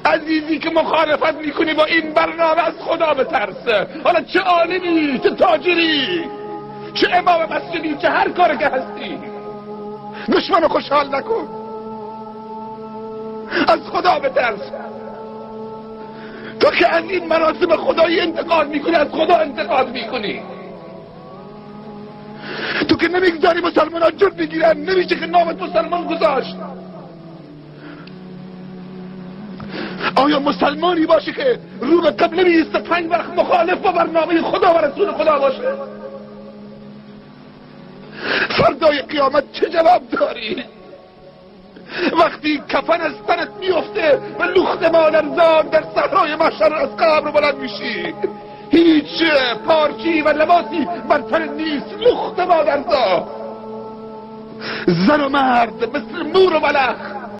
عزیزی که مخالفت میکنی با این برنامه، از خدا بترس. حالا چه عالمی، چه تاجری، چه امام مسجدی، چه هر کاری که هستی، دشمن خوشحال نکن. از خدا بترس. تو که از این مراسم خدایی انتقاد میکنی، از خدا انتقاد میکنی. تو که نمیگذاری مسلمان ها جور بگیرن، نمیشه که نامت مسلمان گذاشت. آیا مسلمانی باشه که رو به قبله میایسته 5 وقت مخالف با برنامه خدا و رسول خدا باشه؟ فردای قیامت چه جواب داری وقتی کفن از تنت میفته و لخت مادرزاد در صحرای محشر از قبر بلند میشی؟ هیچ پارچی و لباسی بر تنت نیست، لخت مادرزاد، زن و مرد مثل مور و ملخ.